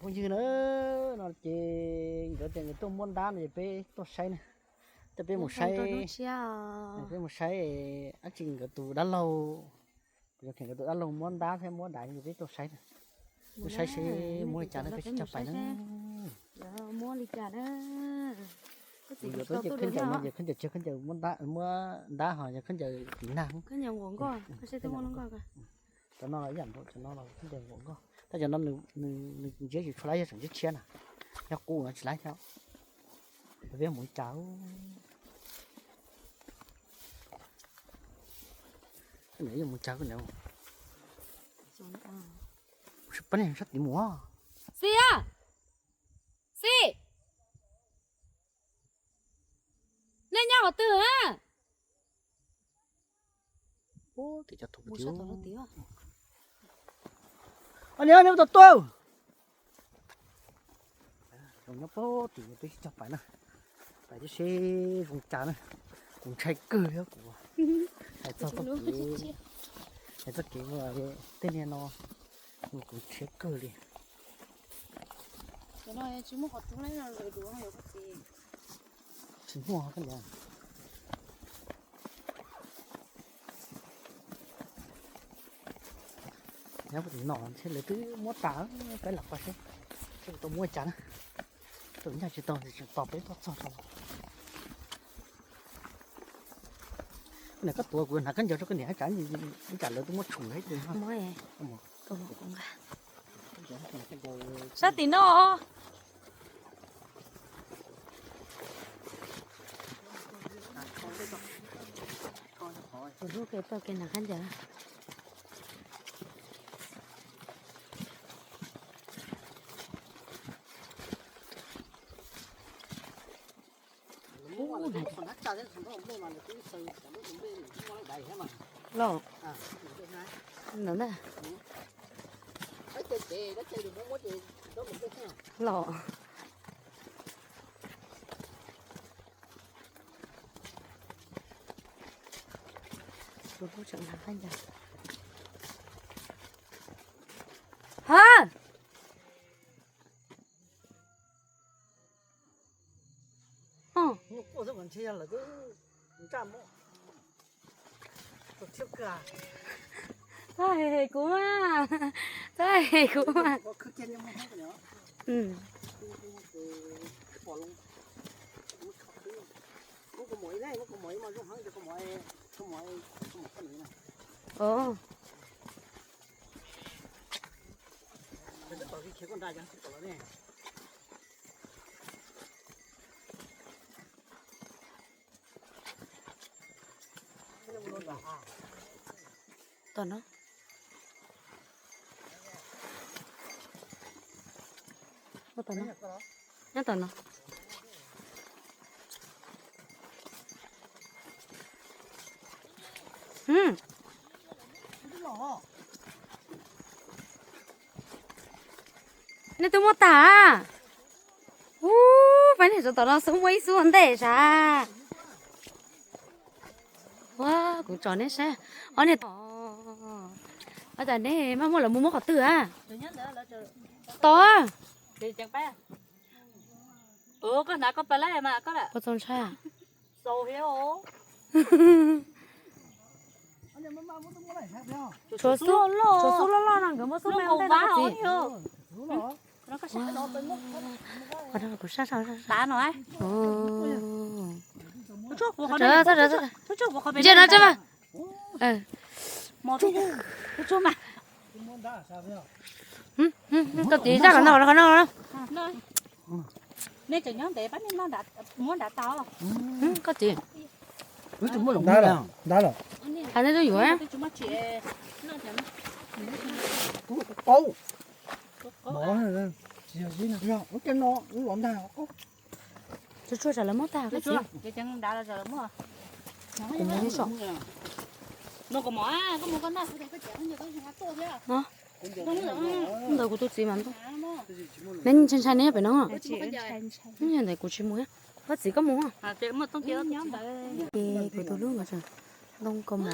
Phooj ywg na, no ces nkawd tias nkawd tuaj muab ntab no ces peb tuaj saib na. Tej peb mus saib, peb mus saib dab tsi nkawd tus dab laug, nkawd tus dab laug muab ntab thiab muab daim no ces peb tuaj saib na. Tuaj saib seb muab li cas na, peb sib cog pais na. Kuv yuav tau ces khaub ncaws no ces khaub ncaws tsis, khaub ncaws muab ntab ho yog khaub ncaws tiv nag. Cov no los ib yam nkaus, cov no los khaub ncaws nkaus nkoj, tab cov no nws ntsiab tsis tshua lab, yog tseem ntsiab tshiab na, yog qus no tsis lab thiab. Peb mus li cas, peb mus li cas, pab nej sab tid mus. Xi a, Xi, nej nyob qhov twg a? Ub, tim cov thum tim. Ua niam, nej ua tau tuaj. Zoo nyob pab tim, peb sib cog pais na, pais tib seb zoo cas na. Kuv ntshai kawg li kuv. Hais txog txoj kev, hais txoj kev tej niag no, kuv ntshiab kawg li. Tsis muaj koj niam. Nyob tim no ntshe lawv twb muab tas, peb lam pais seb, seb puas tau muab cas na. Tus nyaj tsis tau, tseem tos peb tuaj txog tso. Koj niam, koj tuav kuv hnav khaub ncaws rau koj niam, tsam ib tsam lawv twb muab tshum thiab ces. Sab tim no. Kuv hlub kev tuaj kev hnav khaub ncaws. Los, ntawm ntag. Los. Tus hlub tseem hnav khaub ncaws. Ha! Txhob hem kuv mas, txhob hem kuv mas. Tom no. Tom no. Nyob tom no. Nej twb muab tag. Ub, pab niag tsov tom no xub muaj ib xub ua ntej sav. Ua, kuv tsom nej saib. Ob niag, ua cas nej maj muab lawv mus muab qhov twg a? Tod. Koj hnav koj pab lab mas koj ua txaus ntshai. Tshuav xub, tshuav xub loj loj no nkawd muab xub me ua ntej no koj txiv. Kuv sab sab. Ntsia no tso. Koj txiv, zaj qhov no, qhov no. Koj txiv. Hais nej tuaj yuav. Tshuav tshuaj tsam lawv muab tag koj txiv. Kuv mus ib so. Ntawd kuv tus txiv mas ntau. Neb ntshai ntshai neb nyob pem no. Ntawd kuv tsis mus. Koj txiv koj mus. Ces kuv tus hlub nkawd tseem ntoo kaus mom.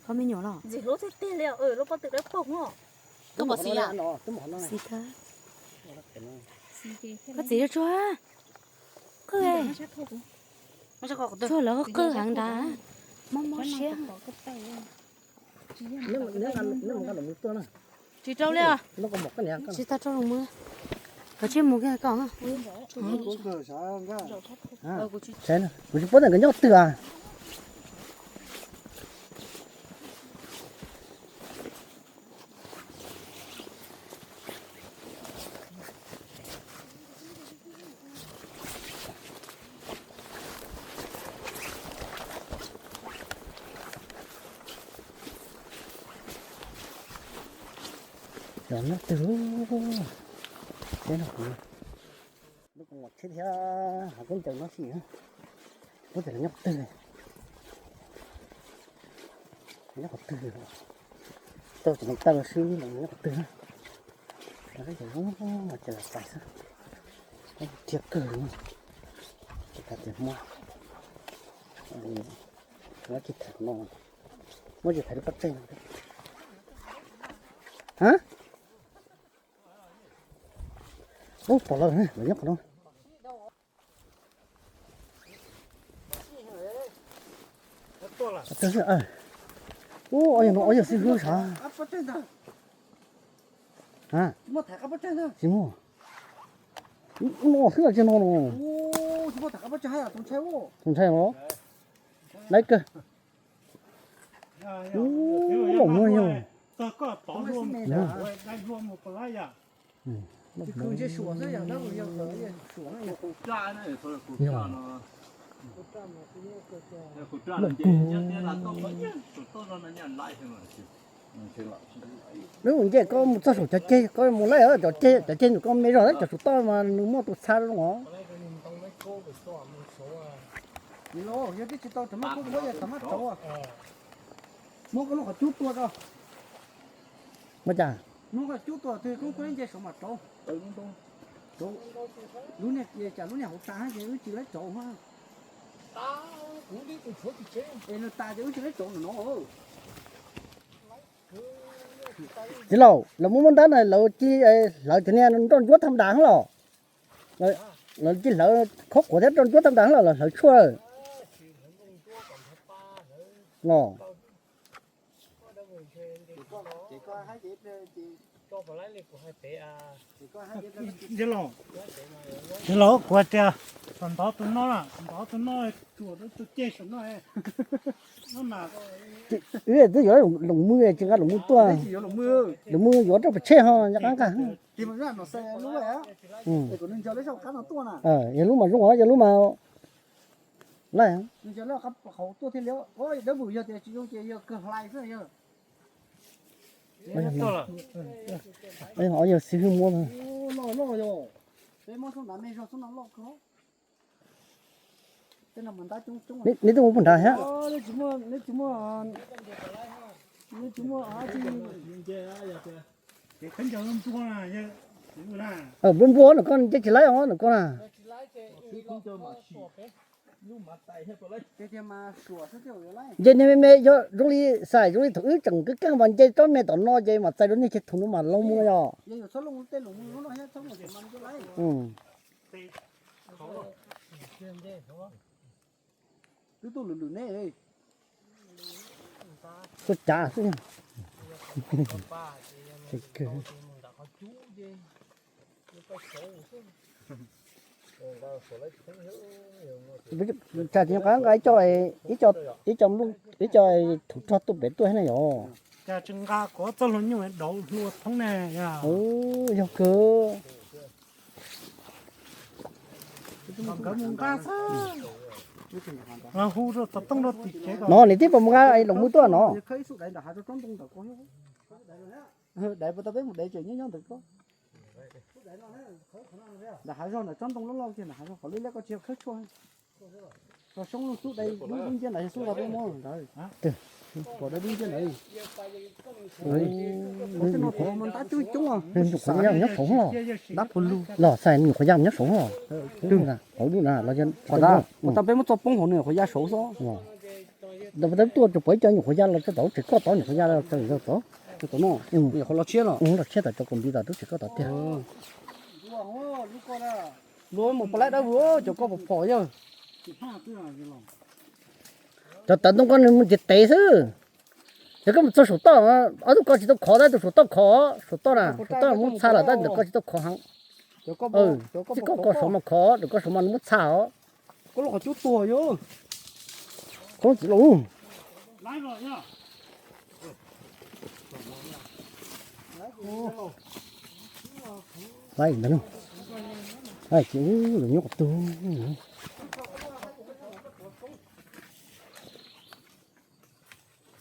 Koj me nyuam los? Koj pom xis yom? Xis kawg. Koj txiv yuav tsuag. Qwj. Tsuag lawv qwj heev nrad. Mob mob siab. Tsis rau li os. Tsis tau rau los mus. Koj tsij mus kiag koj. Kuv tsis paub tias nkawd nyob twg as. Nyob twg? Teb no kuv lub koom tsheb thiab hav khaub ncaws no xij, puab tias nyob qhov twg, nyob qhov twg, tau tsis tau xwb, nyob qhov twg. Ces los pais xwb, dhia kawg li. Ces tias muab, muab tsis thaiv no, muab tsis thaiv lub pob tsaig no. Ub, pom lawm, lawv nyob qhov no. Ub, ob yawg no ob yawg xib hwb sav. Tsis muaj. No xwb los tsis no no. Tus ntshai los. Laiv kawg. Ub, laus muaj yog. Yog. Laus kawg. Neb mus nce koj mus txog saum cov ceg, koj mus laij cov ceg, cov ceg nws koj me zog lawm, cov saum toj mas nws muaj tus txha zoo os. Muab koj lub qhov cub tua rau. Ua cas? Muab koj cub tua twg koob koj nce saum mas rauv. Lub niag, cas lub niag hauv tas ces wb tsis laib rauv. Es nws tas ces wb tsis laib rauv no no. Txiv laus, lawv muab muab ntab na lawv cia li hlawv cov niag nroj ntsuab thaj nrad los? Lawv cia li hlawv khaub quav thiab nroj ntsuab thaj nrad los lawv hlawv tshuaj? Los? Txiv laus, kuv hais tias, ntov tus no, ntov tus no, tsuam rau tus ceg saum no. Wb twb yuav loos mwj tsis nqa loos mwj tuaj. Loos mwj yuav rau pem tsheb ho nco qab nqa. Yog lub mas zoo, yog lub mas laij. Ob yawg xib hwb muab. Neb twb mus puag nrad thiab. Npua npua no koj nce tsis laib os no koj na. Nce niag me me yog zoo li xais zoo li thaum wb tseem keej keej mas nce tsob me tom no ces mam txais rau niag ceg thum no mas loo mus yog. Twb tuaj lwm lwm ne. Tuaj cav xwb. Tsam tsis nqa nqa ib co, ib co, ib co thaum rog tuaj pem tuaj thiab na yog. Cas tsis nqa kuv txoj hlua nyuj dauv hlua thoob ne. Yog kawg. Nkawd mus nqa xwb. Los hu rau xov tooj rau tim tsev. No nws twb puas mus nqa loos mwj tuaj no. Daim puas tau peb mus daim tseem nyob nyob ntawd ko. Nram hav zog ntawm tsob ntoo loj loj kiag nram hav zog qhov lub liab koj tsis yog khawb tshuaj. Txog soob lub xub dai lub dub nciab ntawd yog xub nqa peb muab ntawd. Pom dai dub nciab ntawd. Nyuam qhuav ya nyob saud los. Dab pug lug los xais nyuam qhuav ya nyob saud los. Twb na hauv dub na los. Tau peb muab txoj poob hauv nws qhuav ya saud xwb. Tau tuaj tsis pom ib co nyuam qhuav ya los txog tod, tsis koj tod nyuam qhuav ya los txog tod. Tom no, qhov los tshiab no. Los tshiab tom cov kaus npiv tom tub tsis koj tom tiag. Luag mus pom laib dawb vog cov koj pom phom yog. Cov tawv ntoo koj nws mus ntiav tev xwb. Yog koj mus txog saum toj, ob tug koj tsis tau khov, tab tus saum toj khov, saum toj na, saum toj muab txha lawm tab ntawm koj tsis tau khov heev. Txij koj koj saum mas khov, ntawm koj saum mas nws muab txha os. Koj los qhov cub tuag yog. Koj txiv los. Laib ntawd no. Laib ces ub, nyob qhov twg?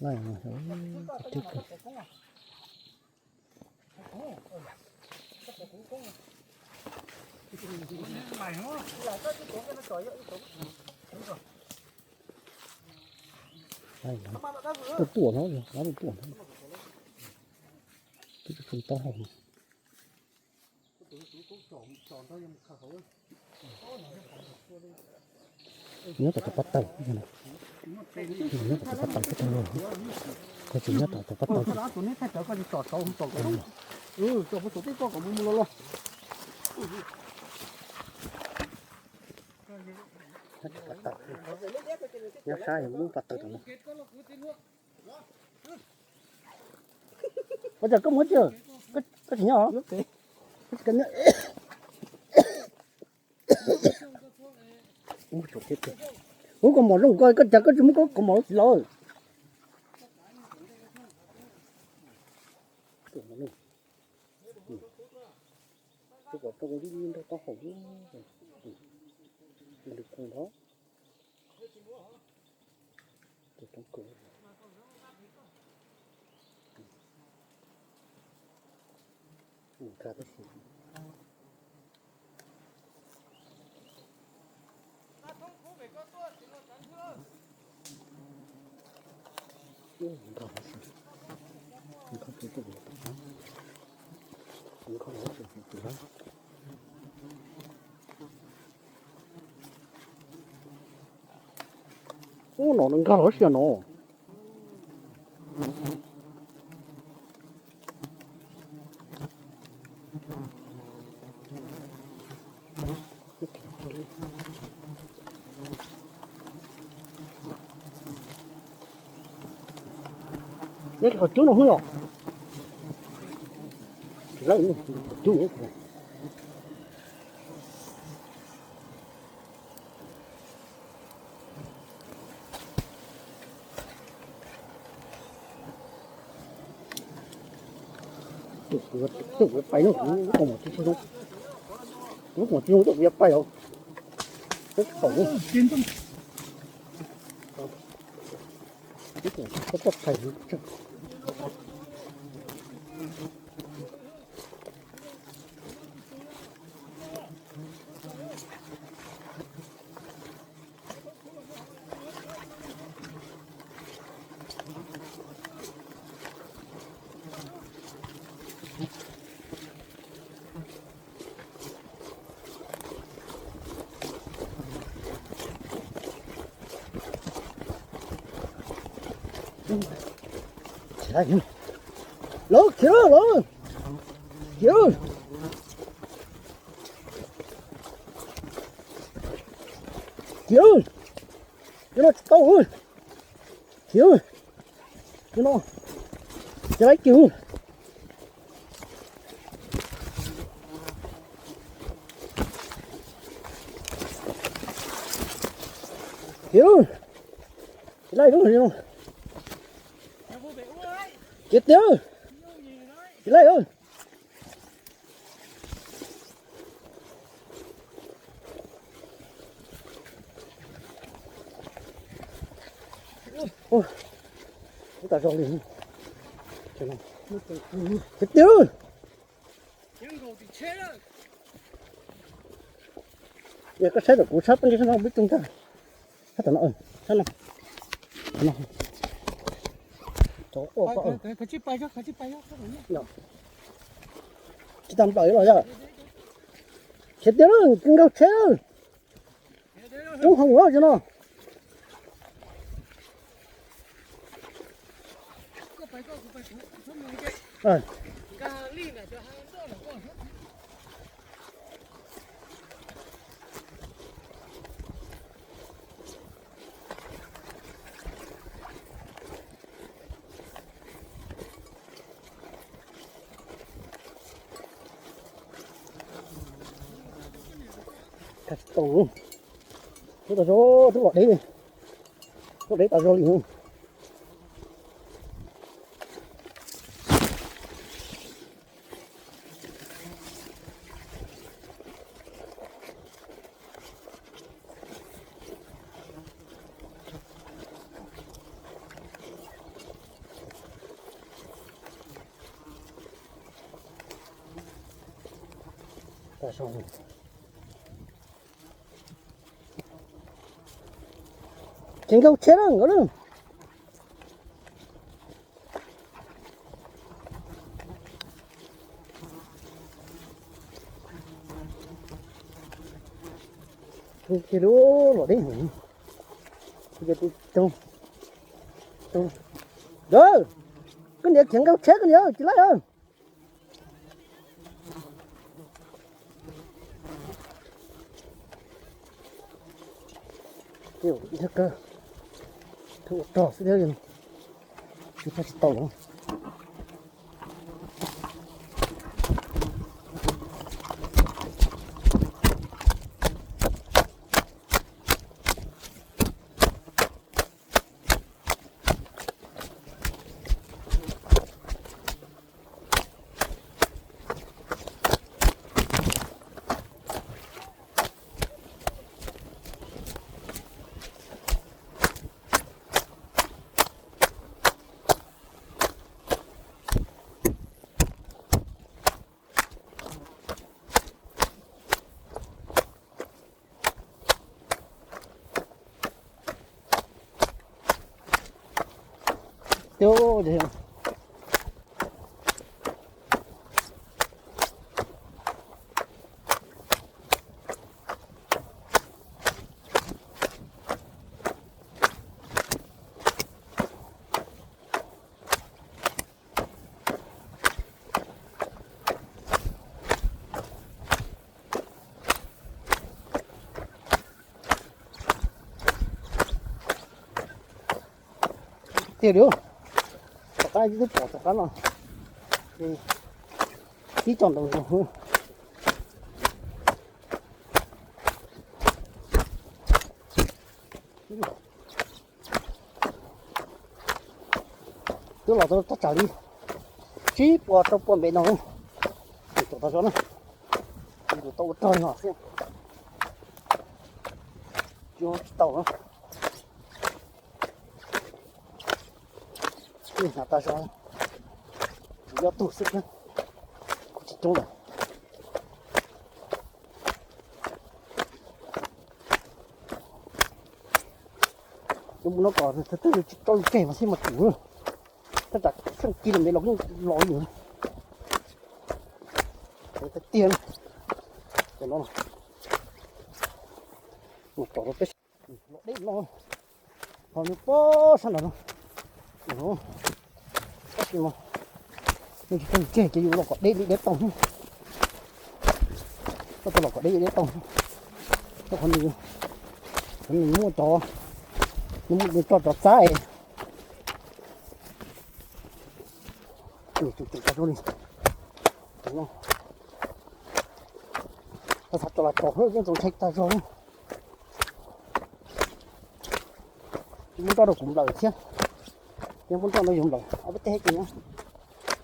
Laib no. Tuaj tuaj no, tuaj tuaj no. Twb tsis taub hau. Nyob tom cov pob taws, nyob tom cov pob taws, koj tsis nyob tom cov pob taws. Nyob sab lub pob taws tom no. Ua cas koj muab tsi, koj tsis nyob os? Ub, kaus mom zoo koj, koj cas koj tsis muab kaus mom txiv los. Tus kom rau ib nrog taub hau lwm kus ntawd. Ub, no nkag los sia no. Nyob qhov cub no hnub los. Qhov cub. Kuv pais no, kuv lub kaus mom tsis zoo, kuv lub kaus mom tsis zoo, kuv yuav pais os. Los khiav los, khiav, khiav, khiav no tsis tau, khiav, khiav no, khiav laib kiag, khiav, khiav laib, khiav tiag, khiav laib. Ub, tas zog li. Khiav tiag. Koj saib tom kuv sab peb sab no peb tug ntag. Sab tom no, sab no. Tsis tau nplawm los yog. Khiav tiag, kawg nkaus tsheb. Coob heev ua no. Tau, tub tas zog, tub los deb li, tub deb tas zog li. Ces nkauj tsheb na nkawd na. Ces lub los deb heev. Koj niam khiav nkauj tsheb koj niam tsis laib. Ua rog xwb thiab, tsis tau. Tiag li, tom qab twb pom tom qab no, tib co ntau zoo. Twb los tau thaj tsam li tsib puas rau puas npe no, tus tau zog na, tus tau ua rog no xwb, tsis tau na. Hnav tas zog, kuv ob tug xwb thiab, kuv tsis coob lawm. Cov mus no kom thawj thawj tsis tau tseg mas thiaj mas tsum, thaj tsam tsheej kilomev los yeej los li. Tiag tiag, cov no mus tom peb los deb no, ho nws pob sab nraud no. Tab sis mas nws tsis tseg ces yus los kom deb li deb tau. Koj tau los kom deb deb tau. Koj qhov nws, nws muaj cov, nws muaj nws tso cov txab es nws tsum tsum tas zog li. Koj xav tso los tso, yeej txaus ntshai tas zog li. Muab roj rau kuv nplawm thiab, yog muab roj no yus nplawm ob peb teg ces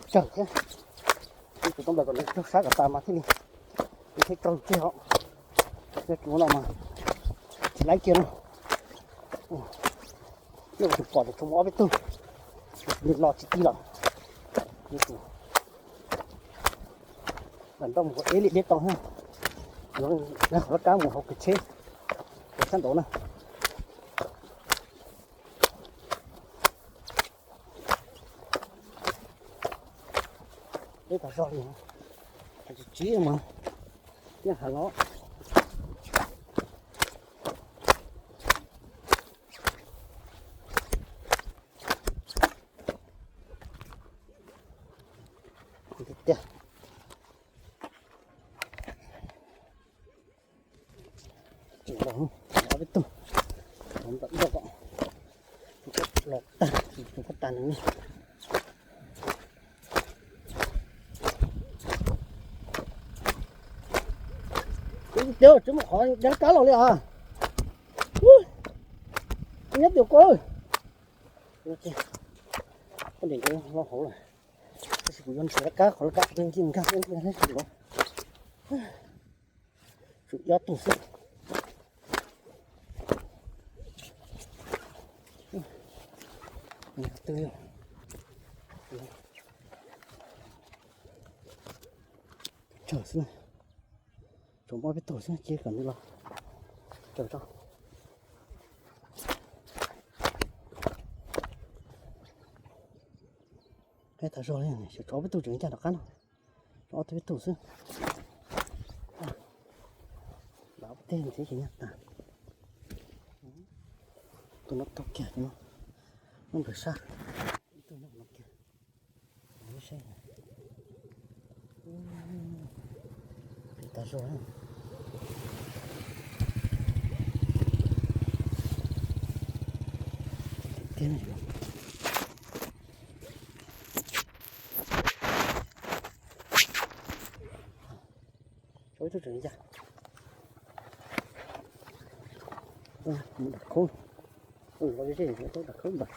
tsawg thiab. Kuv tau nplawm kom nws raug sab kom tas mas thiaj li, thiaj raug tseg os. Yog kuv no mas tsis laib kiag no. Yog kuv pom tias tshuav mus ob peb tug, nws los tsis ti lawm. Lam nroj mus ua deb li deb tau thiab. Yuav qhov laj kab mus hauv kwv tsheb, hauv sab nraud na. Deb tas zog li, hav tsis tsiv mas yeej hav los. Tseem los, ob peb tug, ntawm ib co kom los tag, tus qhov tag nws ne. Tias tsis muaj qhov de laj kab los li as. Nyob tias koj, koj ntes loj hauv lawm, tab sis kuv yuav nrhiav laj kab, qhov laj kab ntawd nkag, tshuav ob tug xwb. Tsawg xwb, tshuav ob peb tug xwb, cia kom nws los raws tso. Qhib tas zog li, xyov tshuav ob peb tug tseem ncaj rov qab no, tshuav ob peb tug xwb. Lam tej ntxiv ces nyaj tas. Tus no taug kiag, tus no nyob nram sab, ib tug nyob no kiag. Qhib tas zog. Tiag, tshuav ib tug tseem ncaj. Mus dam khauv, mus zej zog, mus dam khauv ntag.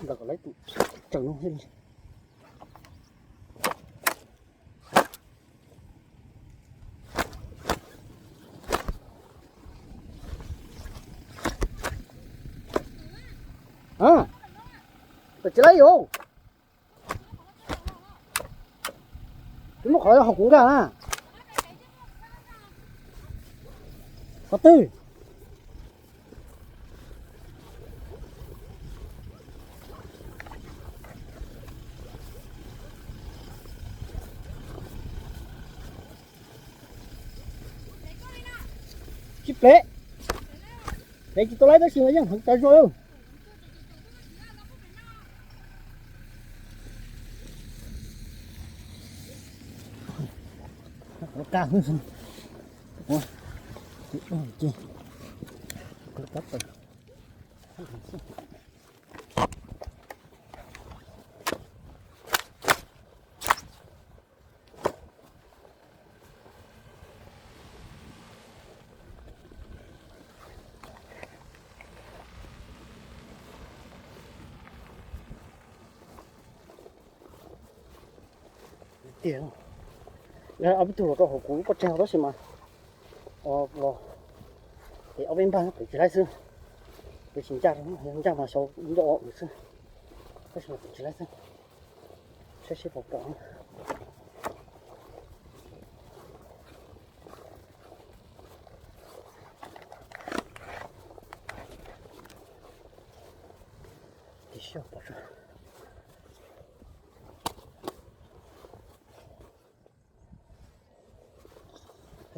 Ntawm kom lawv tus tsaws no thiaj li. Tam tsis laib yus. Tsis muaj qhov hauv kuv nkag na. Qhov twg? Tsis plev. Plev tsis tau laib tab sis mas yeej heev tas zog. Tiag, ob peb tug los rau hauv kuv lub pob tsaig tab sis mas los ces ob peb npag pem tsis laib xwb. Pem tsis ncaj, ncaj mas xyov ncaj xwb, tab sis mas pem tsis laib xwb. Saib seb puas pom. Tiag, pom tso.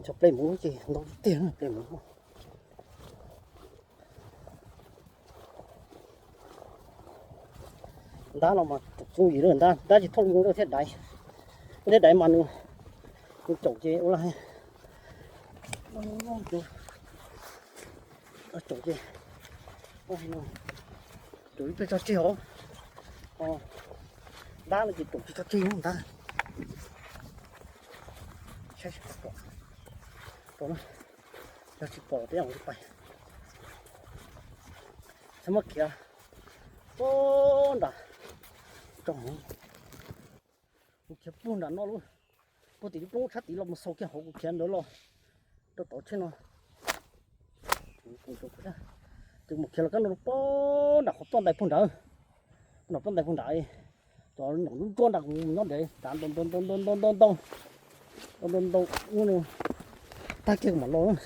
Cov plej muv ces ntau tiag, plej muv. Ntab no mas txooj yim lawm, ntab, ntab tsis thauj li ntawd thiab daiv, thiab daiv mas nws, nws caum ces ua li, caum ces, caum ib pliag tso tseg os. Ntab no ces caum tsis tso tseg ntab. Saib, pom, yog tsis pom peb mus pais, txhob muab khiav puag nram, tso, mus khiav puag nram no lauj, puag tim lub roob tshab tid los mus xaus kiag hauv, kuv khiav ntawd los rau tom tsheb no. Ces mus khiav los kab no puag nram qhov ploj ntais puag nrad, nram ploj ntais puag nrad, cov nram lub nruab nrad kuv nyob ntev tas ntau ntau ntau ntau ntau ntau ntau ntau ntau ntau ub no, tag kiag kuv mam los.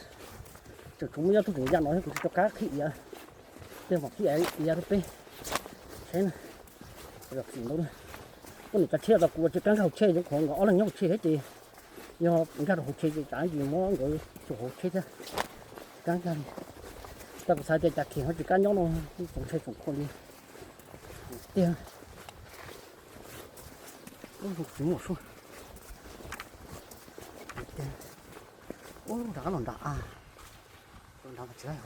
Tseem tshuav muaj ib tug tseem ya no thiab kuv tsis rov qab qhib iav. Tej vam khib iav rau peb saib na. Zam txim ntau na. Koj niam tsa tsheb rau kuv ua tsis kab nkag hauv tsheb, zoo qhov nkawd ob leeg nyob hauv tsheb thiab ces yog nkag rau hauv tsheb ces tsam ntsis muab nkawd xyuas hauv tsheb thiab. Tsis kab nkag li. Tau kuv xav tias cas khiav ho tsis kab nyob no, tsoom ntshai tsoom khuam li tiag. Ub, tsis muaj suab. Ub, rov qab los nram a. Los nram tsis laib.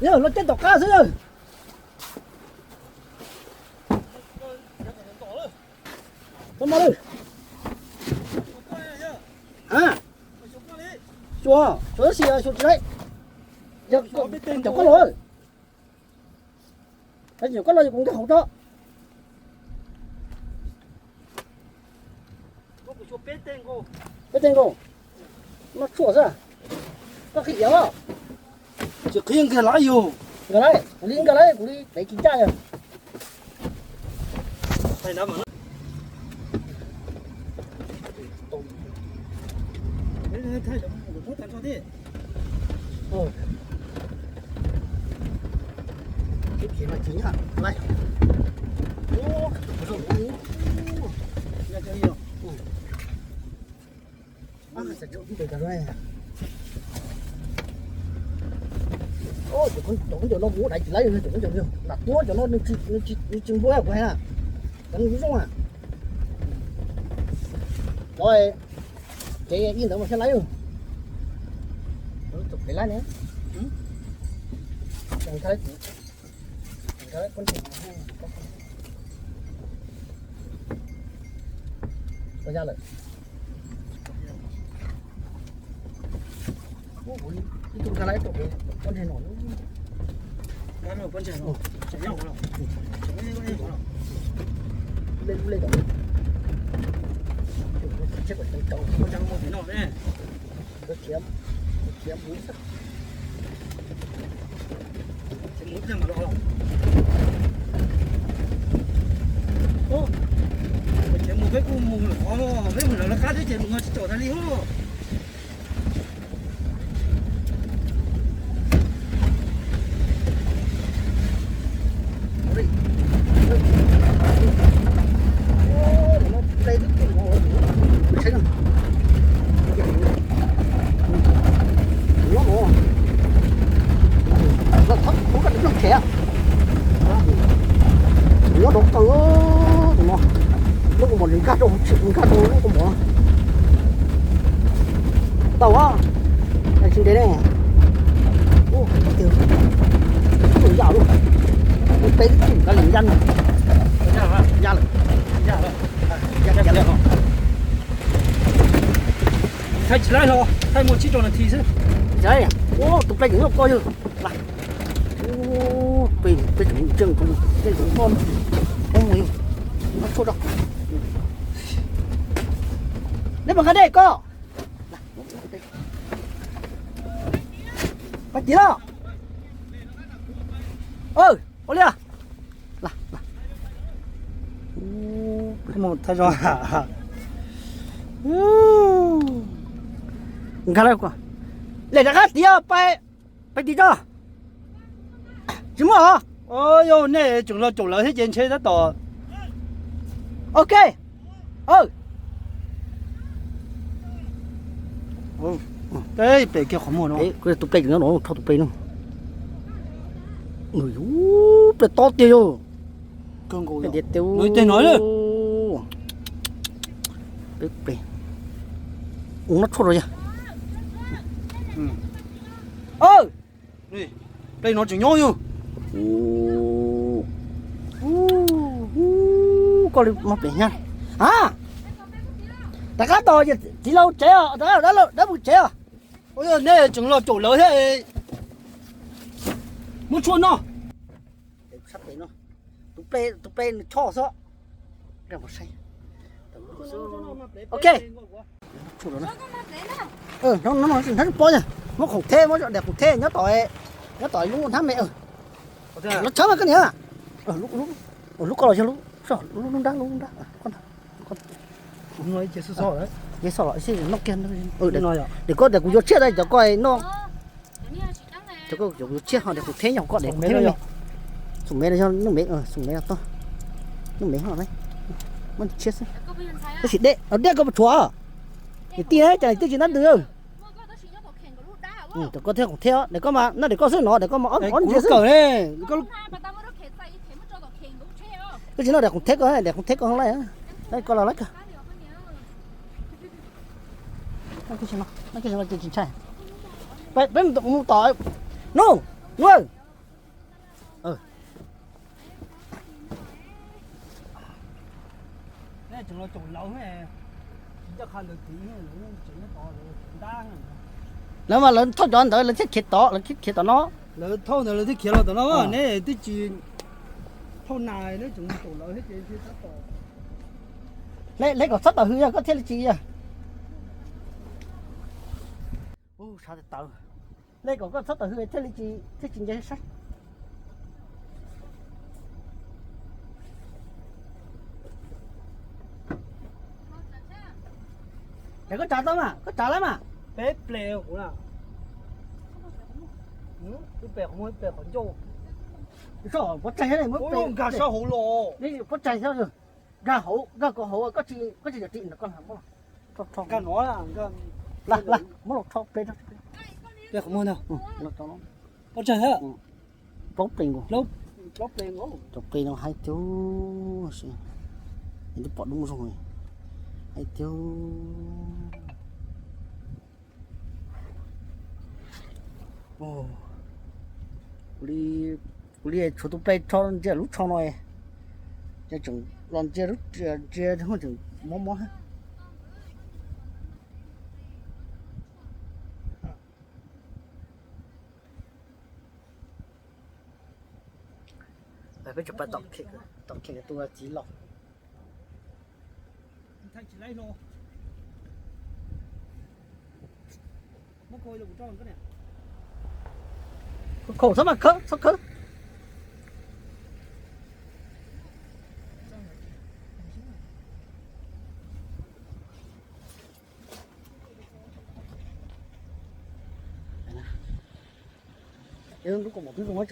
Yog los caij tom qab xwb. Tau mas lawm. A, xyuas, xyuas tab sis xyuas tsis laib. Yog cov koj los, cov koj los yog kuv nkag hauv tso. Peb teg nkaus, no tshuaj xwb. Koj qhib iav los? Tsis qhib, nkag laib yus. Nkag laib, kuv li nkag laib, kuv li pem kis ncaj yog. Cov khaub ncaws no kuv muab dai tsis laib, cov khaub ncaws lam tuab cov no nws tsis npuab kuv hais na. Cov nws zoo a. Cov ces ib ntawd mas thiaj laib. Tus pem laib ne. Ua ya lawm. Ib tug nkag laib ib tug pem pob ntseg no. Lej lub lej tom. Tsis kom tau tau pob ntseg no ne. Khiav, khiav mus xwb. Khiav mus thiaj mam los. Khiav mus peb kuj mus lawm qhov no, peb mus lawv lawv qab thiab ces mus no tsis tsaum tas li hos. Nyob rau kawg tus no, lub kaus mom nkag rau, nkag rau lub kaus mom. Tau a, tsis ntev ne. Tus yaj lub, peb twb tsis kav liam yaj, yaj lawm. Thaij tsis laib los thaij muaj tsib rau nas this xwb. Tus ple tseem nyob ko yog. Peb tseem ntseeg, peb tseem koj, koj mus no tshuaj rau. Neb puas nqa dej koj? Pais tim los. Ua li. Thaij zoo. Nkag lawm, lem rov qab tid, pais tim tso. Tsis muaj os. Yog nej tseem los caum lawv thiab ces ntshe tab tom. Ok. Pem kiag qhov muag no. Tus ple no, rho tus ple no. Nws yus ple tob tiag yog. Peb tias tes no, peb ple. Ua no tshuaj rau yog. Ple no tseem nyob yog. Koj li mog pem nyab. A, rov qab tos txiv laus tsev os, rov qab dab laug dab mus tsev os. Ua yog nej tseem los caum lawv thiab. Muab tshuaj noj. Tus ple, tus ple nws choj xwb. Saib, Ok. Hnub no hnab pob, muab khoom theb, muab daim khoom theb nyob tom, nyob tom lub hnab me. Los tshawb mas koj niam. Lub koj los yog lub, lub nrab, lub nrab. Daim koj, daim kuv yuav tshiab tau cov koj no. Cov koj yuav tshiab ho daim khoom theb nyob koj daim khoom theb me. Xoom me no yog nyuj me, xoom me no tau. Nyuj me ho, muab tshiab xwb. Tab sis dej, dej koj puas tshuav? Niam tij, cas niam tij tsis ntab ntws. Cov koj thiab khoom theb, daim koj mas, no daim koj xwb no, daim koj mas ob ntsia xwb. Koj tsis noj daim khoom theb koj, daim khoom theb koj lawm. Koj los lawm koj. Tsis ntshai. Peb mus tom, no, no. Lawv mas lawv thauj cov ntawd lawv thiaj khiav tod, lawv thiaj khiav tom no. Lawv thauj ntawd lawv thiaj khiav los tom no, neb twb tsis thauj nas, neb tseem mus tom lawv thiab ces thiaj tab tom. Hle kom txhob tawm hws yog koj thiaj li tsis yog. Hle kom koj txhob tawm hws thiaj li tsis, thiaj tsis nce saib. Es koj tsav tau mas, koj tsav lawm mas. Peb ple kuv na. Ib ple qhov muag, ib ple qhov ncauj. Pov tsaig, nkag sab hauv los. Pov tsaig, nkag hauv, nkag kom hauv, koj tsis, koj tsis cov ris ntawd koj muab los, muab los rho ple, ple qhov muag ntag. Pov tsaig, plaub ple nkaus, plaub ple no haib tiag, twb pom dub zoo, haib tiag. Kuv li tshuav tus ple rho ntsia lub tsho no, ces tseem los ntsia lub ntsia tseem mob mob. Peb tsis pais tom kheem tus txiv laus. Khaum txhob mas khawb, txhob khawb. Lub kaus mom twb zoo, kaus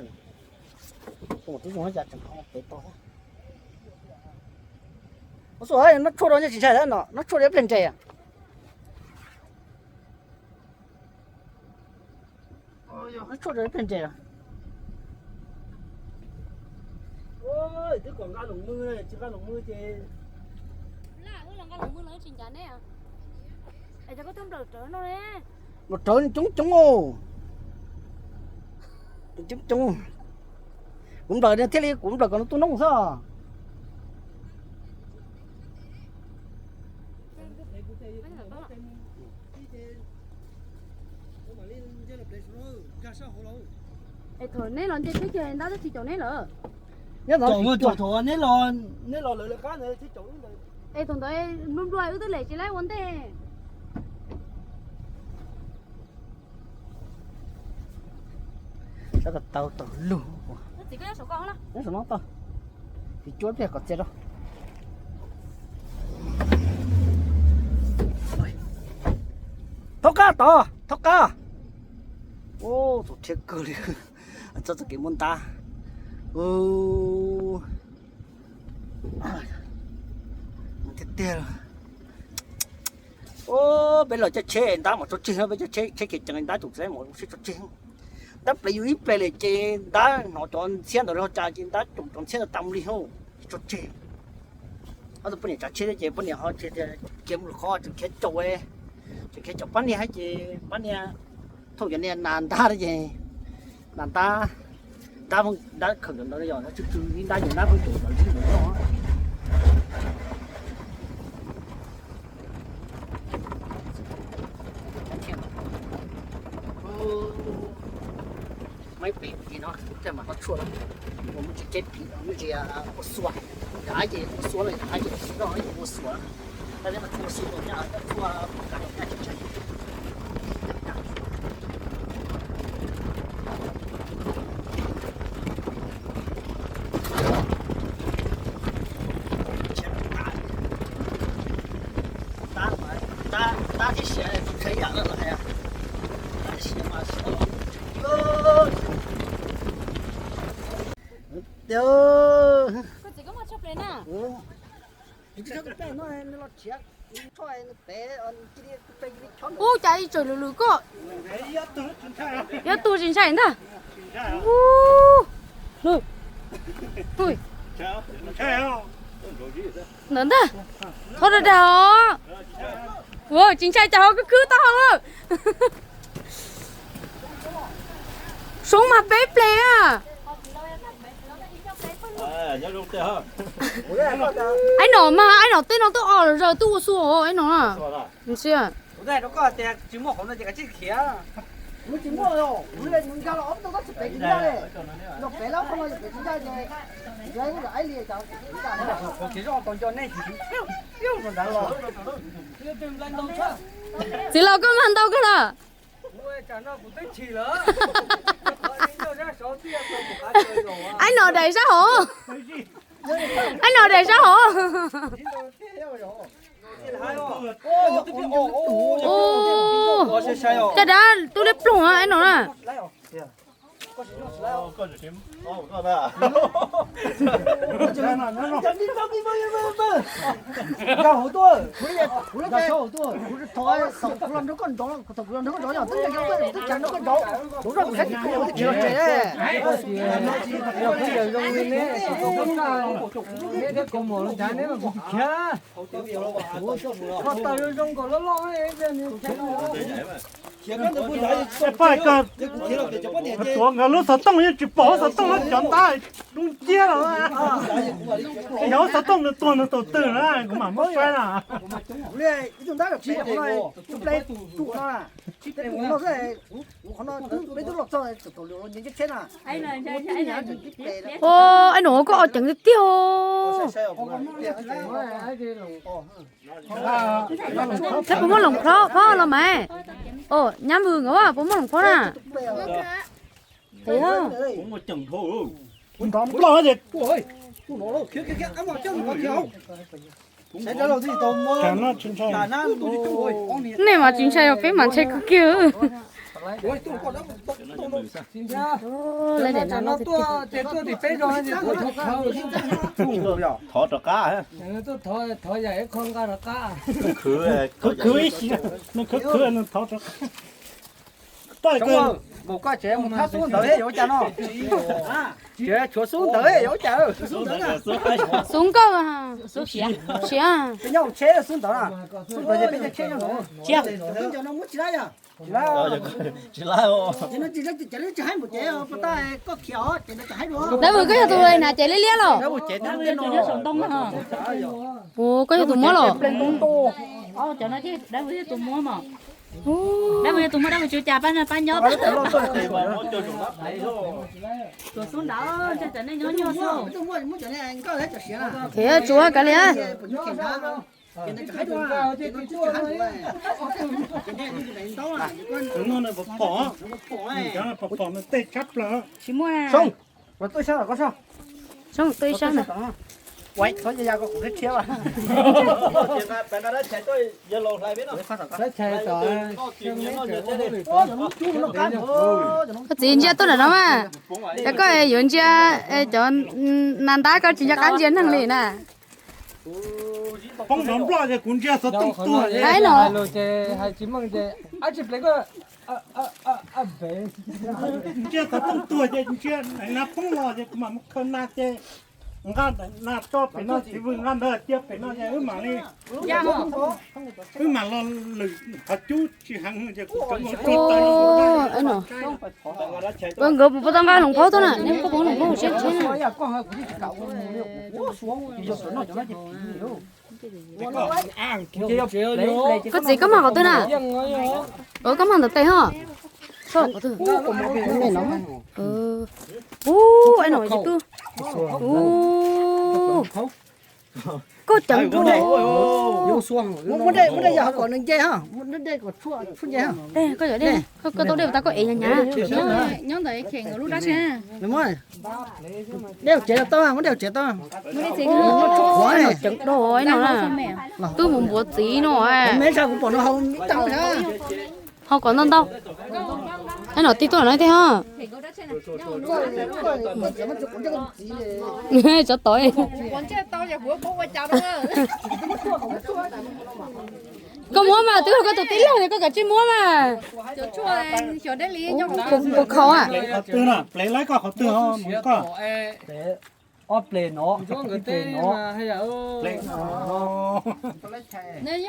mom twb zoo cas tseem ho pem tau thiab. Ua xua, noj tshuaj rau nyob tsis ntshai thiab no, noj tshuaj rau ib pliag nres. Noj tshuaj rau ib pliag nres. Twb kom nqa loos mw, tsis nqa loos mw ces. Nplaum rawv coob coob, coob coob. Kuv nplawm thiaj li kuv nplawm kom nws tuaj noob xwb. Es thaum neb los nce teb chaws ntab twb tsis caum neb lawm. Nyob thaum neb los lawv lawv qab ntawd thiaj caum wb ntawd. Es thaum ntawd nplua nplua wb twb lem tsis laib ua ntej. Sab ko taw tau lug. Nyob saum no tau. Tiv cuab pliag kom txias rau. Thaub qab tod, thaub qab. Tus rhiab kawg li. Txoj txoj kev muab ntab. Tiag tiag. Peb los coj tsheb ntab mas tso tseg, peb coj tsheb khiav ceev ntab tus txiv laus mas sib tso tseg. Ntab ple yus ib ple li ces ntab hnov cov ntxhiab ntawd ho cas ces ntab cov ntxhiab ntawd tas mus li hos, tso tseg. Ob tug poj niam tsav tsheb thiab ces poj niam ho tsis tias khiav mus lwm qhov, tseem khiav caum, tseem khiav caum pab niag thiab ces pab niag thauj cov niag nas ntab ces nas ntab, ntab, ntab khawm cov ntawd yog ntab tsw tsw ib ntab ces ntab pheej caum cov ntsib ntawd no. Maib pem tim no tej mas noj tshuaj, ua muaj tsis ceb phim, muaj tsis ua xua, yog haib ces ua xua, yog haib ces ua xua. Ub, cas ib tsoom lwm lwm koj. Yuav tu tsis ntshai ntag. Ntawm ntag. Thov dag dag os. Ua tsis ntshai cas ho khwb khwb taub hau lawm. Soob mas peb pleg a. Aib nom mas, aib nom tej no twb o los zaws twb ua xu os aib nom na. Txiv laus koj mag ntau kawg los. Aib nom daim sab hauv. Aib nom daim sab hauv. Caj dab tub liab ploog aib nom na. Poj, tuav nkawd lub xov tooj yeej tsis pom lub xov tooj no cov ntab dub nciab los. Yog lub xov tooj nws tuag nws tus twg na kuv mam muab saib na. Aib nom koj o ceev tiag tiag. Saib puas muaj loos phob los mas. Nyab Vwm nkawd puas muaj loos phob na? Nej mas tsis ntshai os, peb mas ntshai kawg kiag. Thov rov qab. Khwv, khwv ib si, nws khwv khwv nws thov rov qab. Koj tsev mus thab xub ntawd yuav ua cas no? Tsev tshuav xub ntawd yuav ua cas? Xub nkauj, xub siav, siav. Peb nyob hauv tsheb xub ntawd na. Xub ntawd ces peb cov tsheb nyob no. Dab Vwm koj yog tus hnav cev liab liab los? Ua koj yog tus muab los? Dab Vwm yog tus muab, Dab Vwm tsuas cas pab nyob. Tus xub ntawd, nej nyob nyob xwb. Tsuav kav liam. Pom pom tej tshab plaws. Tsis muaj. Soob, tuaj ib sab na. Koj txiv ntsia tuaj nram no mas, es koj yuav ntsia cov nas ntab koj tsis nco qab ntsia neeg li na. Poob nrov nploj ces kuv ntsia xov tooj tuag. Hais no. Ntsia xov tooj tuag ces ntsia nas poob los ces kuv mam mus khaws nas ces nqa nas tso pem no, txiv Vwm nqa ntawd cia pem no ces wb mam li, wb mam los lwm qhov cub tsis heev ces kuv cov mus tso taw. Nkawd puas tau nqa loos phaub tuaj na? Neb puas nqa loos phaub seb tsheb na. Koj txiv, koj mag qhov twg na? Koj mag ntawm tes ho. Ub, aib nom tsis tu. Ub. Koj ceev dua. Muab dej, muab dej yog kom nws nce ha, muab dej kom tshuaj nce ha. Koj yog dej, koj tau dej tas koj ev hnyav hnyav. Nyob ntawm Khem nkawd lub dab tsi. Dej tsev tau, muab dej tsev tau. Ceev dua no. Twb mus npuav txiv no. Me ntsa kuv pom no hau tau. Hau kom ntau ntau. Ib no tib tuaj no thiab ho. Tsov tom. Koj muab mas, twb yog koj tus tij laug es koj kav tsij muab mas. Puas khaus? Plev laib koj qhov twg ho mus koj. Ob plev no, ib plev no.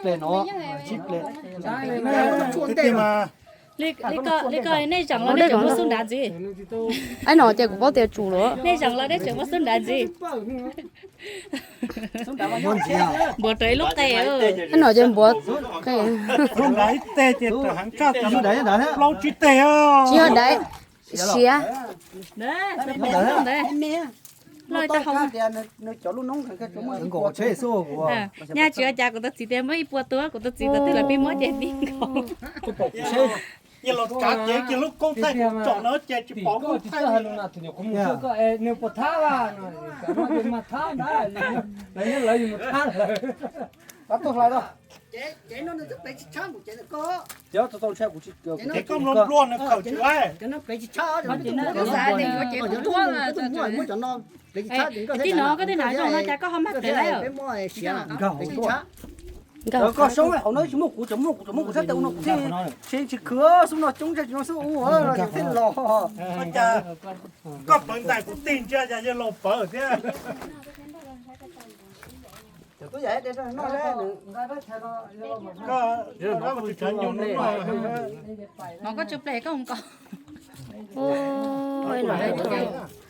Plev no, tsib plev. Li koj nej zeem los nej tseem muab xub nrad ntxiv. Ib no ces kuv paub tias tsum lawm. Nej zeem los nej tseem muab xub nrad ntxiv. Npuav rawv ib lub qe. Ib no ces npuav qe. Xub nrad ib teg ces heev tshaj plaub tsib teg. Tsis yog daiv, siav. Nyaj tsis ua cas, kuv tus txiv tias muab ib puas tus, kuv tus txiv tus twg los peb muab ces tib nkaus. Yog los tsav cev kiag lub koob thaij kuv tsom no ces tsis pom koob thaij. Ces koj mlua nplua nws khaws tsis laib. Tib no koj tej hnav zoo no cas koj ho mag plev laib. Koj soob hauv no tsis muaj kuv, tseem muaj kuv, tseem muaj kuv sab tes ua no kuv thiaj tsis khwv xub no coob tsis no xub ua thiaj los. Koj pawv ntais kuv tig ntsia cas yog laus pawv thiab.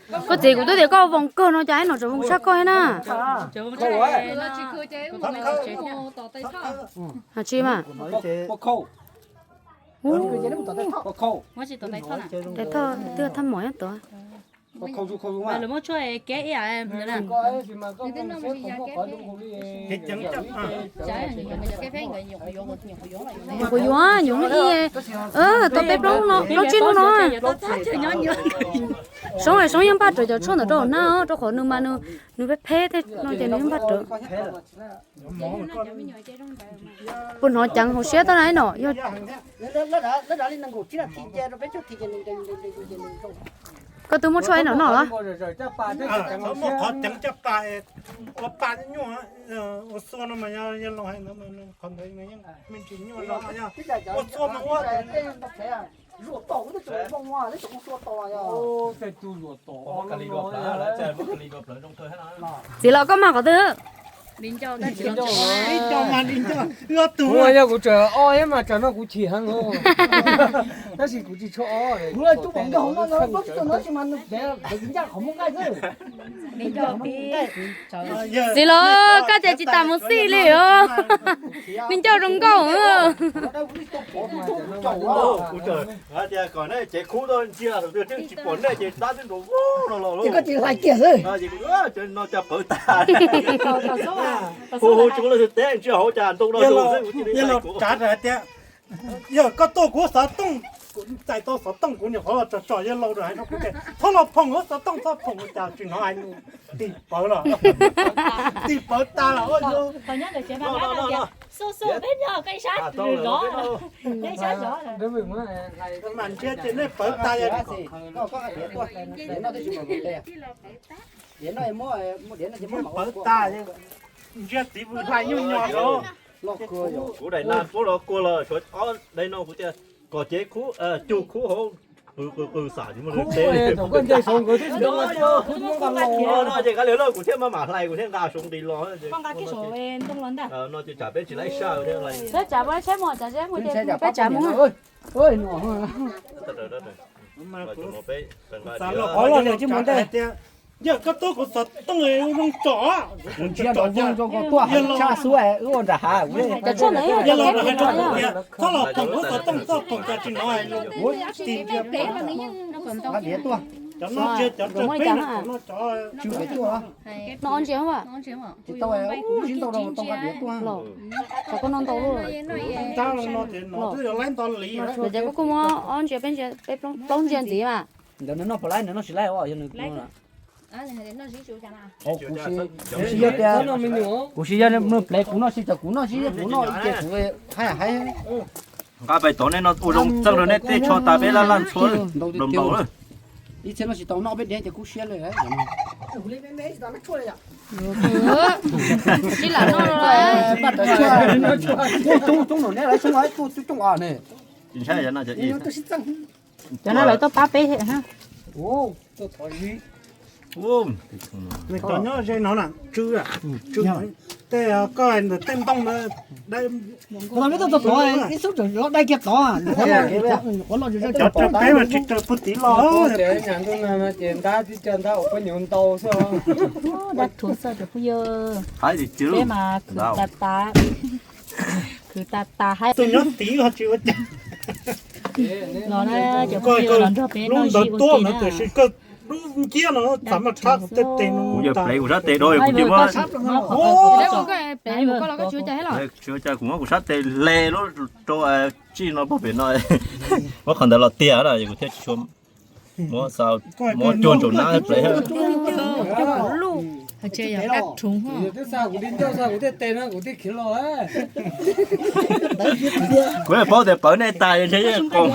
Koj txiv, kuv twb tias koj voos kawg no cas ib no tseem voos tshaj koj thiab na. Tsis mas. Tais thoj twb thaj mom nyob tod. Lawv muab tshuaj kev ib yam. Kuv yuav nyuam ib, tau peb plaub no, plaub tsib hnub no. Soob, Soob yeej npaj rawv cov tshuaj ntawd rau hauv hnab, rau qhov nws mas nws peb peb tej no ces nws yeej npaj rawv. Puas hnov ceev hauv siab tau na no? Koj twb muab tshuaj ib no noj los? Muab qhov ceev caj pas, ua pa nyuaj, ua xua no mas yog laus hais ntawd, qhov ntawd yeej me ntsis nyuaj los yog ua xua mas ua. Txiv los koj mag qhov twg? Ib co mas ib co, wb ob tug. Yog kuv tseem ob thiab mas tsam no kuv chim heev. Tab sis kuv tsis tshua ob. Txiv los koj ces tsis tas mus xij li os. Me ncauj zoo nkauj. Kuv tias kom nej cev khub tuaj ntsia, tsis pom nej ces dab twb nrov vog no los. Ces koj tsis hlais kiag xwb. No cas pawv tas. Hu hu tsis muaj leej twg teb, ntsia hauv cas ntoo no xwb, kuv cia li hlais kuv. Tsav hais tias yog koj tuaj kuv xov tooj, kuv txais tau xov tooj kuv nyuam qhuav los tso tso yawg laus hais rau kuv tias txhob los phoom xov tooj, txhob phoom, cas tsis hnov hais nws tig pawv los. Tig pawv tas los. Mas ntsia ces nej pawv tas. Pawv tas, ntsia txiv vwm hlais nyuj nyo rau. Kuv daim nas puab los kua los, ob daim no kuv tias kom cev khub, cug khub hauv, qw qw xam tsis muaj leej twg teb. No ces kav liam lauj, kuv thiaj maj mam hlais, kuv thiaj nqa soo nqis los. No ces tsam peb tsis laib saj thiab. Peb tsav mus, peb tsav mus. Yog koj tuaj kuv xov tooj zoo tsom, kuv ntsia nraum zoov rau koj tuaj, tshaj xwb wb ua nram hav. Yog los hais rau kuv tias txhob los phoom kuv xov tooj, txhob phoom cas tsis hnov hais nws tig ntsia. Hab diav tuaj. Cov no ntsia cov tsawg peb no, cov no cov tsw pem tuaj. No ob ntsia, tsis tau, ub, tsis ntau rau tau nqa diav tuaj. Los, cov koj noj ntau luaj. Ntab no ces no twb yuav laib nto li. Los ces koj kuj muab ob ntsia peb ntsia peb plaub ntsia ntxiv mas. Ntawd nws noj puas laib, nws noj tsis laib os, yog nws kuv no. Kuv tsis yog tias, kuv tsis yog nws plev kuv noj, tsis tas kuv noj, tsis yog kuv noj ib ce kuv haib haib. Nqa pais tod nej no ua zoo txeej rau nej tej tsho tas peb laj laj ntxhua npaum npaum lawm. Ib txhia noj tsis tau noj peb diav ces kub siab lawm. Sib lam noj. Coob coob no neb lawv soob coob coob os ne. Cov no lawv tuaj pab peb. Nws cov nyob ze no na, tsw, tsw, tej koj ntawm tej ntoo na, dai, ib xub tseem los dai kiag tod, qhuav los, qhuav los, cov tsw peb mas tsis raws puag tid los. Ces ntab tib co ntab ua poj nyuv ntau xwb. Dab thuv xwb cov phooj ywg. Peb mas khwv tas tas, khwv tas tas haib. Tus nyob tid ho tsis ua cas. Los na, cov phooj ywg los nrog peb noj ntawd tuaj no tiam sis koj dub nciab no txav maj tshab kuv tej tes no. Kuv yog plev kuv sab tes dhau kuv tsis muab. Tsis ua cas, kuv muab kuv sab tes hle lub rau tsij no puag pem no. Muab qhov ntawd los tiag na kuv thiaj tsis tshua muab, muab cuag ntsaum nab plev. Kuv paub tias pawv nej tas ntshe yeej qos.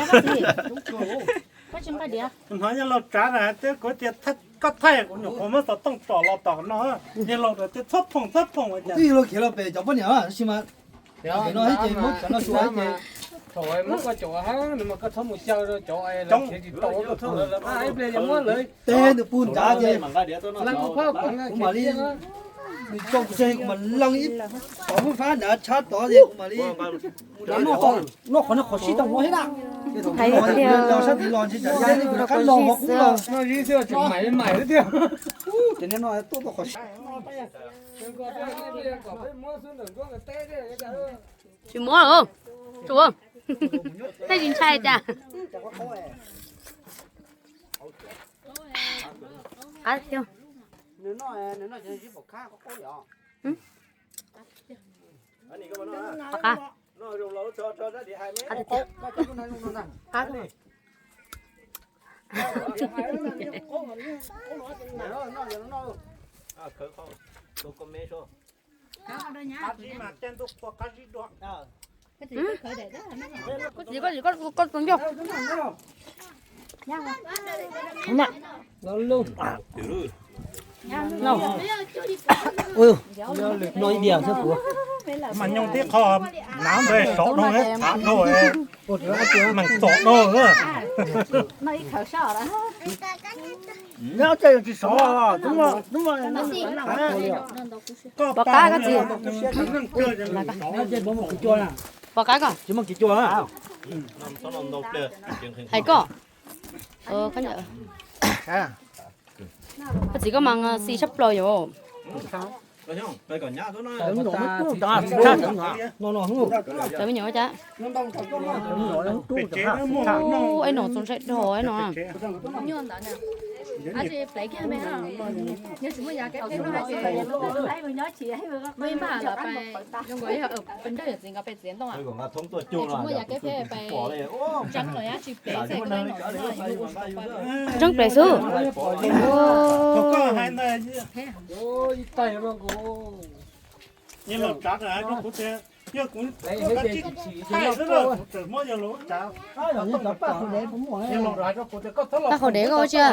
Hnov yog laus tsav na, kuv tias koj thaij kuv nyuam qhuav muab xov tooj tsom los tom no, yog laus tias txhob phoom txhob phoom. Twb yog laus khiav los pem cov poj niam tab sis mas no ces muab cov no xua ces thaum muab koj cov hab nws mas koj txhob mus caw rau cov khiav tsis tau, koj txhob lawv qab ib pliag ces muab lawv teg nws pug nrad ces kuv mam li, nws tso kuv tseg kuv mam leej ib tov fab nrad tshab tod ces kuv mam li noj qhov no qhov sib tau ua thiab na. Sab tid los ntshe tsam ya li kuv rov qab los ho kuv los. Ces no tuaj tau qhov sib. Tsis muab, tej tsis ntshai cas. Qab thiab. Qab. Qab. Koj txiv, koj txiv, koj tus ncauj. No ib diam xwb kuv. Mas nyooj tib qho, nav ntawd sov dhau, txhav dhau, meem txom dhau. Pom qab koj txiv. Pom qab koj. Hais koj. Koj txiv koj mas xis tshaj plaws yom. Cov me nyuam ua cas. Ub, ib no txaus ntshai dhau no. Ntseeb pem xwb. Tag qhov dev koj ua tsi?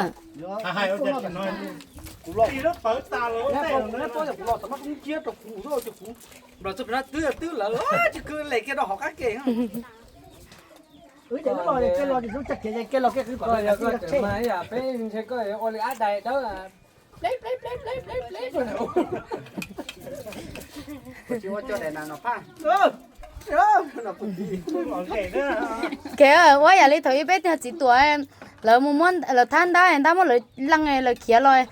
Kev ua yam li thaum ub peb txiv tuam, lawv mus muab lawv thab ntab, ntab muab lawv leej, lawv khiav los,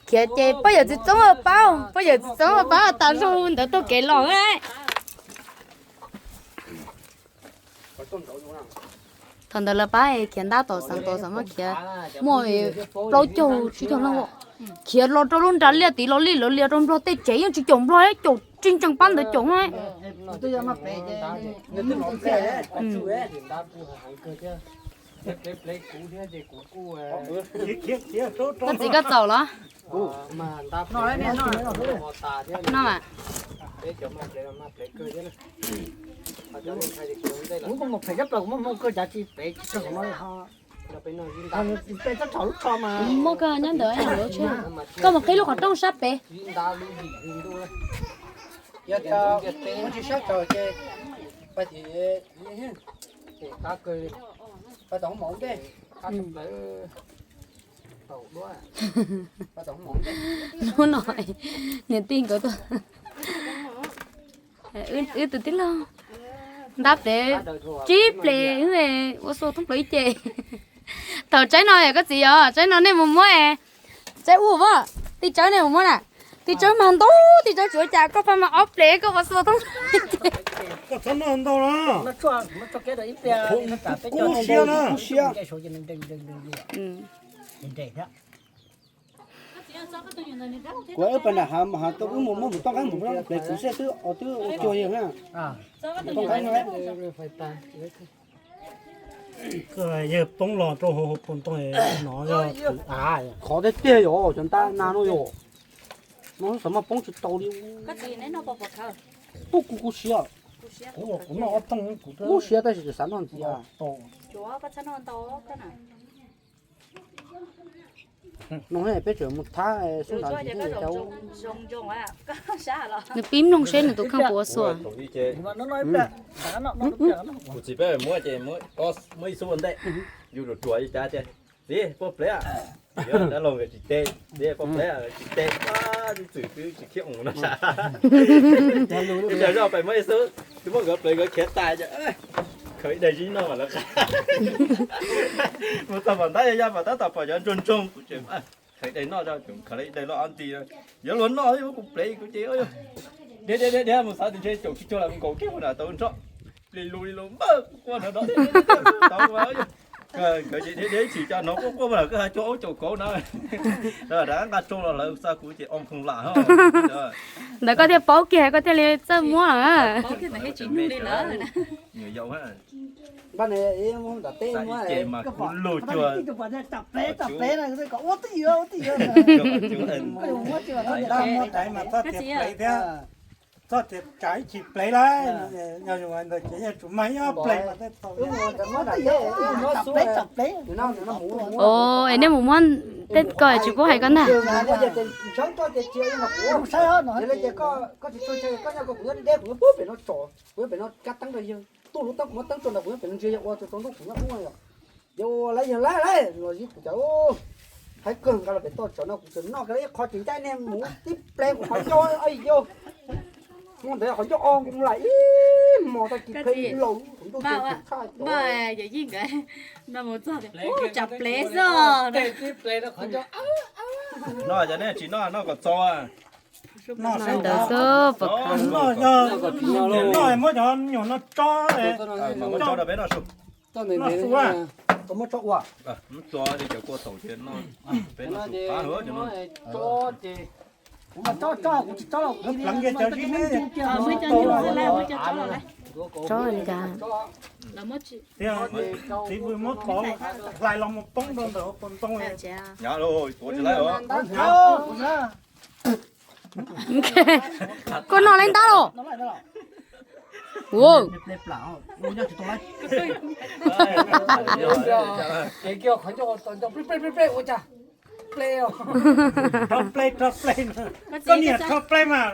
khiav ces pog yawm txiv txoob paub, pog yawm txiv txoob paub tas zog ntawd taug kev los. Thaum ntawd lawv pab khiav ntab tom xeev, tom xeev mas khiav muaj plaub caug tsib caug leej. Khiav los rau lub nras liaj tid los li lawv lias rau nplog tej tsev yeej tsis caum nplog, caum tsis ntsees pab ntawd caum. Koj txiv koj txaus los? No mas. Muab koj nyob ntawd, koj mus qhib lub qhov rooj sab pem. Hnub no niam tij nkawd tuaj, wb tus tij laug ntab plev tsib plev, ua xua thoob plaws ib ce. Thaum tsaib no yog koj txiv yog tsaib no nej mus muab, tsaib ub, tij tsawb nej mus muab na. Tij tsawb mas ntau, tij tsawb tsuav cas koj pab mas ob plev koj ua xua thoob plaws ib ce. Koj txhob noj ntau na. Kub siab na. Kuv wb pas nram hav mas hav tau wb mus muab mus toj qaib mus plev kuv seb twb twb ua cuag yog na. Toj qaib no. Yawg poob los rau hauv hauv paus ntoo no yog av. Khov tiag tiag yom, cov ntab na no yom. No xav mas poob tsis tau li. Ub, kuv kub siab. Kuv noj ob tooj kuv kub siab tab sis xav noj ntxiv. No peb tseem mus thab xub nrad ntxiv thiab. Nws pib mloog seb nws tus kheej puas ua xua. Kuv txiv peb muab ces muab ib xub ua ntej, yus ruam ruam ib cav tias, txiv, puab plev. Dab laug nkawd tsis teb, txiv, puab plev, tsis teb, txwm twb tsis khiab mus no. Ib co zoj pais muab ib xub, twb muab nkawd plev nkawd khiav tas, khaws ib daim zib noj mas lawv qab. Mus txog pom ntab yog yaj mas tab tom pom cov ntsoog ntsoog, kuv tseem khaws ib daim noj, khaws ib daim loj ob nti, yuav luag noj muab kuv plev kuv ces dhia dhia dhia mus xav tias ntshe caum tsis cuag los nkaus kiag mus nram tau nroj. Li lus li lus npawg quaj nrov nrov tau nkawd ces dhia dhia ib chim cas hnov quaj quaj mus lawm koj has cuag aub caum kauv na. Rov nqa tsoo los lawv xa kuv ces o phoo lam. Ntawd koj thiaj paub kiag koj thiaj li txawj muab. Nyuam yaus ces mas kuv lug cuag txoj tias tsam ib chim plev lawm, yog ntawd ces yeej tsum mag ib ob plev mas tau. Es nej mus muab tej ko tsis pub hais koj ntag. Kuv yuav pem no kab teeb rau yawg, tuj lub teeb kuv muab teeb rau ntawd kuv yuav pem no ntsia yawg ua rau tsaus ntuj kuv nyob ub yom. Yawg ua lawv yawg lawv lawv los zib kuv cas, hais kawg nqa los pem toj tsam no kuv tseem noj kiag ib qho tsis ncaij niag mus tib plev kuv qhov ncauj, yawg, mus ntawd qhov ncauj o nkuj lam ib hmos tag kis pheej laus kuv ntuj tshaj. Tsam plev xwb. No cov nej tsis noj noj kom txaus. Ntawd xwb pom. Noj muab cov nyuam no tso, muab tso rau peb noj su. Noj su a. Muab tso ua. Muab tso li cov kua taum ces noj, peb noj su qab hauv cov no. Pleev kiag cov zib ne. Tso li cas. Tias txiv pw muab tov hlais los mus poob rau ntawm hauv paus ntoo. Koj noj lawv ntab los? Rho play, rho play. Koj niam rho play mas.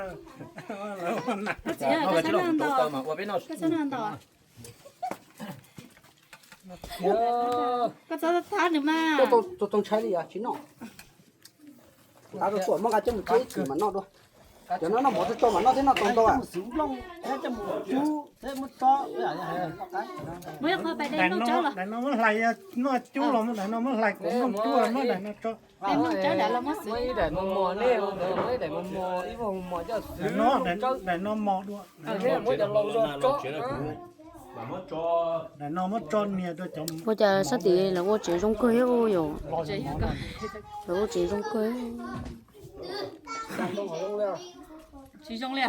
Koj txhob thab nws mas. Tau tau ntshai li yog tsis noj. Thab rau tuam muab nqa coj mus cia ib chim mas noj dua. Cov no noj mov tso tso mas noj thiab noj tau ntau. Daim no muab hlais noj cub los muab daim no muab hlais kom nplooj cub los muab daim no tso. Daim no mos dua. Daim no muab tso nias rau cov. Ua cas sab tim lawv ua tsev zoo kawg thiab yom? Lawv ua tsev zoo kawg. Tsis zoo li.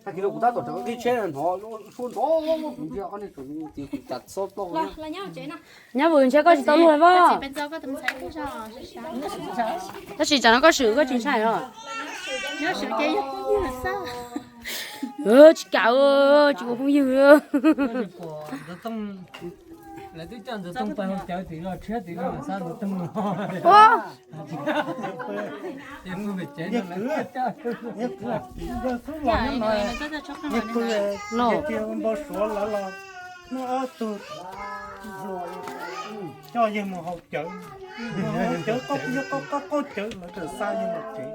Tag kis no kuv tab tom rov qab qhib tsheb hnov suab nrov, kuv ntsia ob niag tseem tias kuv cas txhob plaub. Nyob vwm ntshe koj tsis tau luag voj. Tab sis tsam no koj swm koj tsis ntshai los? Tsis kam, tsis ua phooj ywg. Lawv twb coj Ntxawg Tooj pais hauv cawv tim no, tshiab tim no xab Ntxawg Tooj no. Yawg pw pem tsev no, yawg pw, yawg xub los nyob no, yawg pw, yawg cia npau suav lawv los muaj ob tug hluas coj yawg mus haus cawv, mus haus cawv qaug, yawg qaug qaug qaug cawv lawv txawm xa yawg los tsev.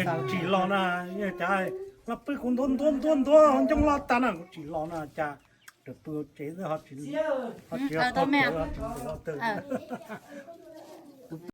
Yawg tsis los na, yawg cas los pw kuv ntuav ntuav ntuav ntuav ncoo loj tag na, kuv tsis los na cas, tseem pw hauv tsev xwb ho tsis, ho tsis qaug cawv ho tsis ntxuav tawg.